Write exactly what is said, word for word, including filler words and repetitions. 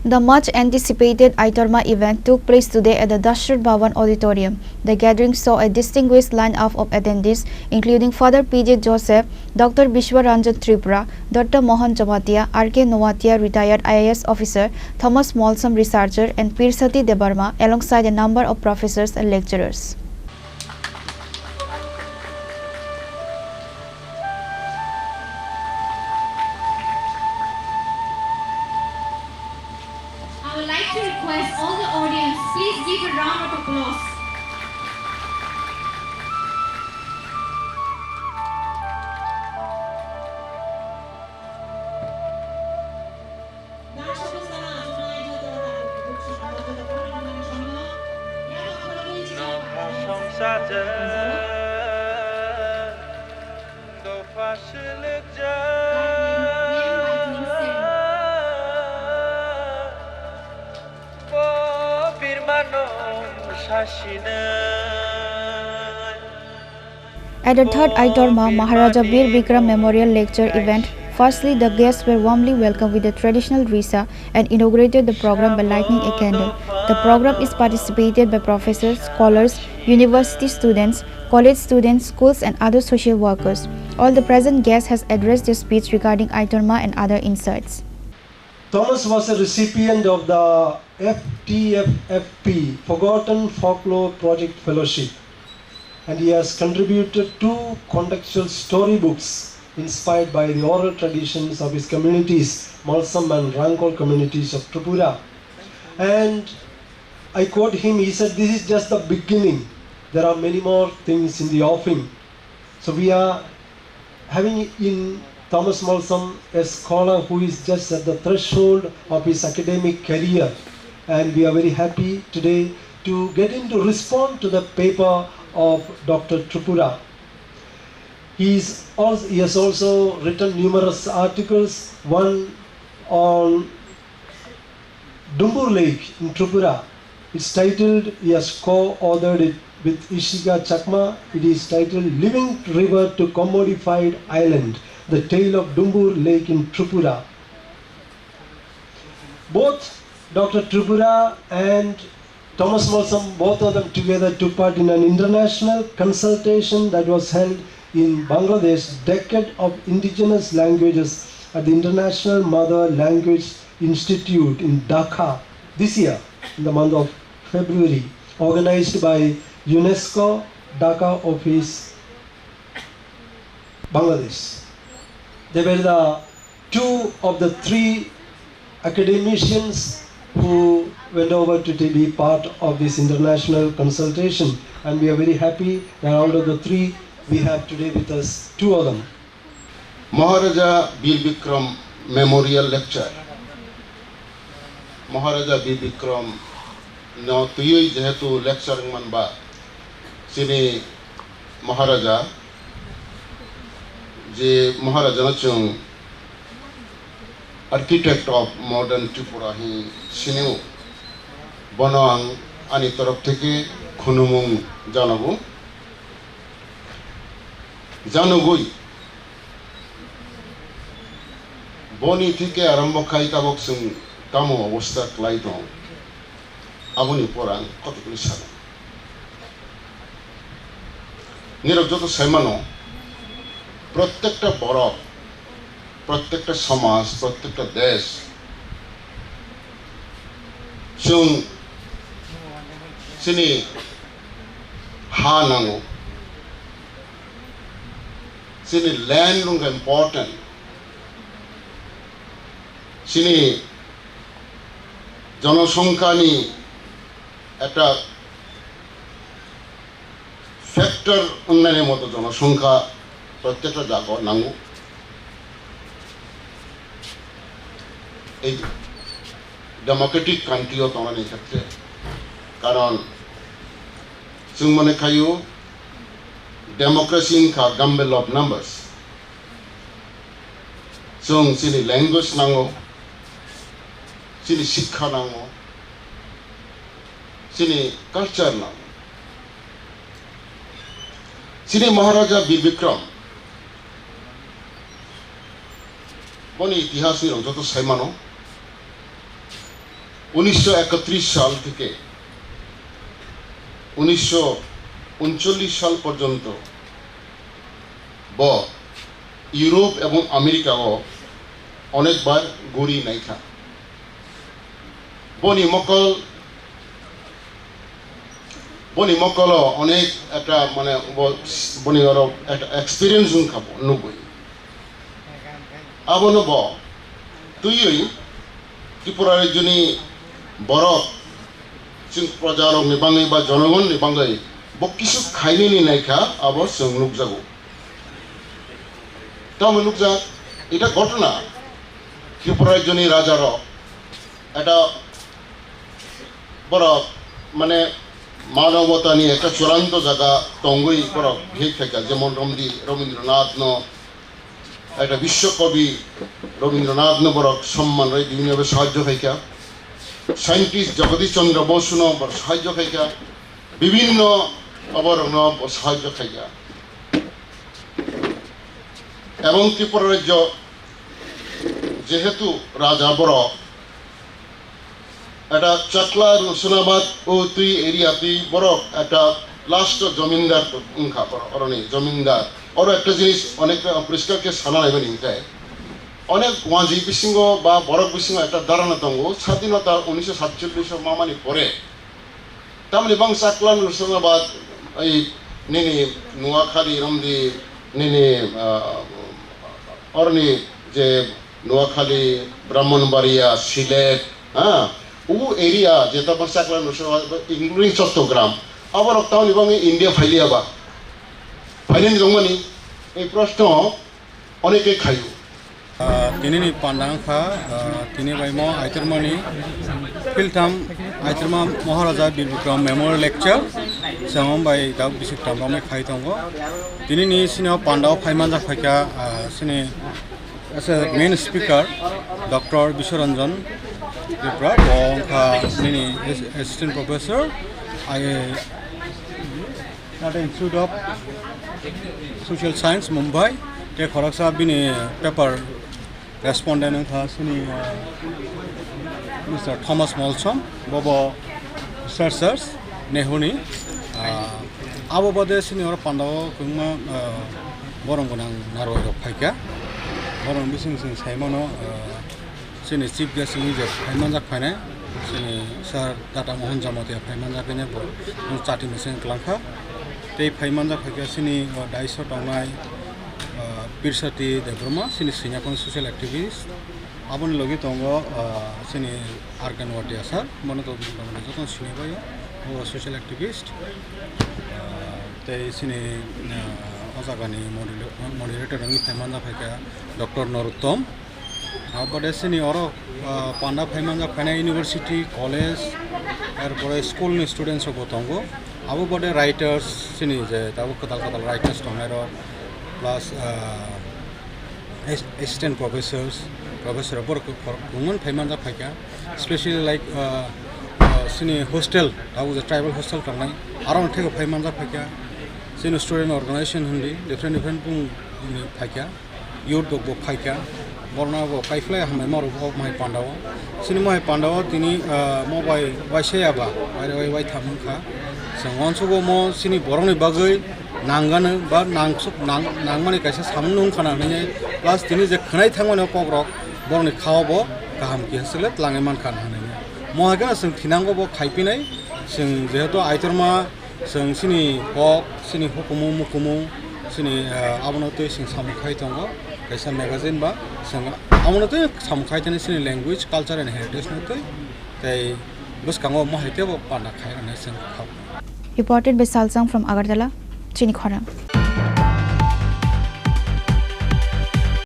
The much anticipated Aitorma event took place today at the Dashrath Bhavan Auditorium. The gathering saw a distinguished lineup of attendees, including Father P J Joseph, Doctor Bishwa Ranjan Tripura, Doctor Mohan Jamatia, R K Noatia, retired I A S officer, Thomas Molsom, researcher, and Pirsati Debbarma, alongside a number of professors and lecturers. I would like to request all the audience, please give a round of applause. At the third Aitorma Maharaja Bir Bikram Memorial Lecture event, firstly the guests were warmly welcomed with the traditional risa and inaugurated the program by lighting a candle. The program is participated by professors, scholars, university students, college students, schools and other social workers. All the present guests has addressed their speech regarding Aitorma and other insights. Thomas was a recipient of the F T F F P, Forgotten Folklore Project Fellowship, and he has contributed two contextual storybooks inspired by the oral traditions of his communities, Molsom and Rangkhol communities of Tripura. And I quote him, he said, "This is just the beginning. There are many more things in the offing." So we are having in Thomas Molsom a scholar who is just at the threshold of his academic career, and we are very happy today to get him to respond to the paper of Doctor Tripura. He is als-, he has also written numerous articles, one on Dumbur Lake in Tripura. It's titled, he has co-authored it with Ishika Chakma. It is titled Living River to Commodified Island, The Tale of Dumbur Lake in Tripura. Both Doctor Tripura and Thomas Molsom, both of them together took part in an international consultation that was held in Bangladesh, Decade of Indigenous Languages at the International Mother Language Institute in Dhaka this year, in the month of February, organized by UNESCO Dhaka office, Bangladesh. They were the two of the three academicians who went over to be part of this international consultation, and we are very happy that out of the three, we have today with us two of them. Maharaja Bir Bikram Memorial Lecture. Maharaja Bir Bikram no twiwi jehetu lecture wngman ba, chini Maharaja, je Maharaja no chwng Architect of Modern Tripura hi sinio, bono ang ani torof theke khunumung janago. Janogwi, boni theke arambho khai tabok chwng tamo obostha kwlai tong, aboni pora ang kotokni sano. Nirok joto saimano, prottekta borok, prottekta somaj, prottekta desh, chwng chini ha nango, chini land wngkha important, chini jonosongkhani ekta factor wngnani moto jonosongkha prottekta jaga o nango. Ei democratic country o tongnani khetre, karon chwng mone khaio democracy wngkha gamble of numbers. Chwng chini language nango, chini sikha nango, chini culture nango. Chini Maharaja Bir Bikram, boni itihas ni rok joto sai mano. উনিশশো একত্রিশ সাল থেকে উনিশশো ঊনচল্লিশ সাল পর্যন্ত ব ইউরোপ এবং আমেরিকাও অনেকবার ঘুরি নাইখা। Boni mokol, boni mokolo onek ekta mane bo-, boni oro ekta experience wngkha bo nugwi. Abono bo twiwi Tripura rajyoni borok chwng projarokni bangwi ba jonogonni bangwi bo kisu khainani naikha abo chwng nukjago. Tamo nukjak, eta ghotona Tripura rajyoni rajarok, eta borok mane manobotani ekta churanto jaga tongwi borok bihik khaikha, jemon romdi Robindranathno, ekta biswokobi Robindranathno borok somman rwi bibhinno bhabe sahajjo khaikha, scientist Jagadish Chandra Bosuno borok sahajjo khaikha, bibhinno oborokno bo sahajjo khaikha. Ebong Tripura rajyo jehetu raja borok, eta Chakla Roshonabad o twi area twi borok eta last o jomindar wngkha borok, oroni jomindar. Oro ekta jinis onek poriskar khe sana naimani hinkhe, onek wanjwi bisingo ba borok bisingo ekta dharana tongo, sadinota unisho satchollish o mamani pore Tamni bang Chakla Roshonabad, ai nini Noakhali romdi nini, ah, orni je Noakhali, Brahmanbaria, Sylhet, ha, u area jeta bang Chakla Roshonabad, including Chattogram, aborok tamni bang India phailiya ba? Phainani tongmani, ei proshno oneke khaio. Ah, tini ni panda wngkha, ah, tini bai mo Aitormani Philtham Aitorma Maharaja Bir Bikram Memorial Lecture, chwng bai dao bisik tam rok khai tongo. Tini ni sini o panda o phai manjak phaikha, ah, sini as a main speaker Doctor Biswaranjan Tripura, bo wngkha nini as-, Assistant Professor, I A Tata Institute of Social Science, Mumbai, tei khoroksa bini paper respondent wngkha sini, ah, Mister Thomas Molsom, bobo researchers Nehuni, ah, abo bade sini oro pandao kwbangma, ah, borong gwnang narwai rok phaikha, borong bising sing saimano, ah, Chini chief guest wngwi je phai manjak phainai, chini sir Tata Mohan Jamatia phai manjak hwnwi bo chati mwseng kwlangkha. Tei phai manjak phaikha chini, o, dais o tongnai, o, Pirsati Debbarma, chini Swinyakon social activist. Aboni logi tongo, o, chini Arkan Watia sir, bono to jotono sinwi bai o, o social activist. O, tei chini, o, o jagani moderator wngwi phai manjak phaikha Doctor Noruttom. Abo bade sini oro, ah, panda phai manjak phainai university, college, er pore school ni students rok bo tongo. Abo bade writers, sini je tabuk kwtal kwtal writers tongnai rok, plus, ah, as-, assistant professors, professor rok borok khe khor-, kwbangma phai manjak phaikha. Specially like, ah, ah, sini hostel, tabuk je tribal hostel tongnai, aro thego phai manjak phaikha. Sini student organization hindi different different bung phaikha. Youth rok bo phaikha, borno bo kaiphlai hambai ma rok bo mai panda o. Chini mai panda o tini, ah, mo bai waisa ya ba, bai, bai, bai tham wngkha. Chwng uansukgo mo chini borok ni bagwi nangano ba nangsuk, nang, nangmani kaisa samung no wngkha na hinwi, plus tini je khwnai thangmani o kok rok borok ni kha o bo kaham khe swk le twlangwi mankha na hinwi. Mo hai kheno chwng thinango bo khai pinai, chwng jehetu Aitorma Chwng chini kok, chini hukumu mukumu, chini, ah, abono twi chwng samung khai tongo, kaisa magazine ba chwng abono twi samung khai tani chini language, culture and heritage no twi, tei bwskango mo hai tebo panda khai rwnai chwng kha. Reported by Salsang from Agartala, Chini Khorang.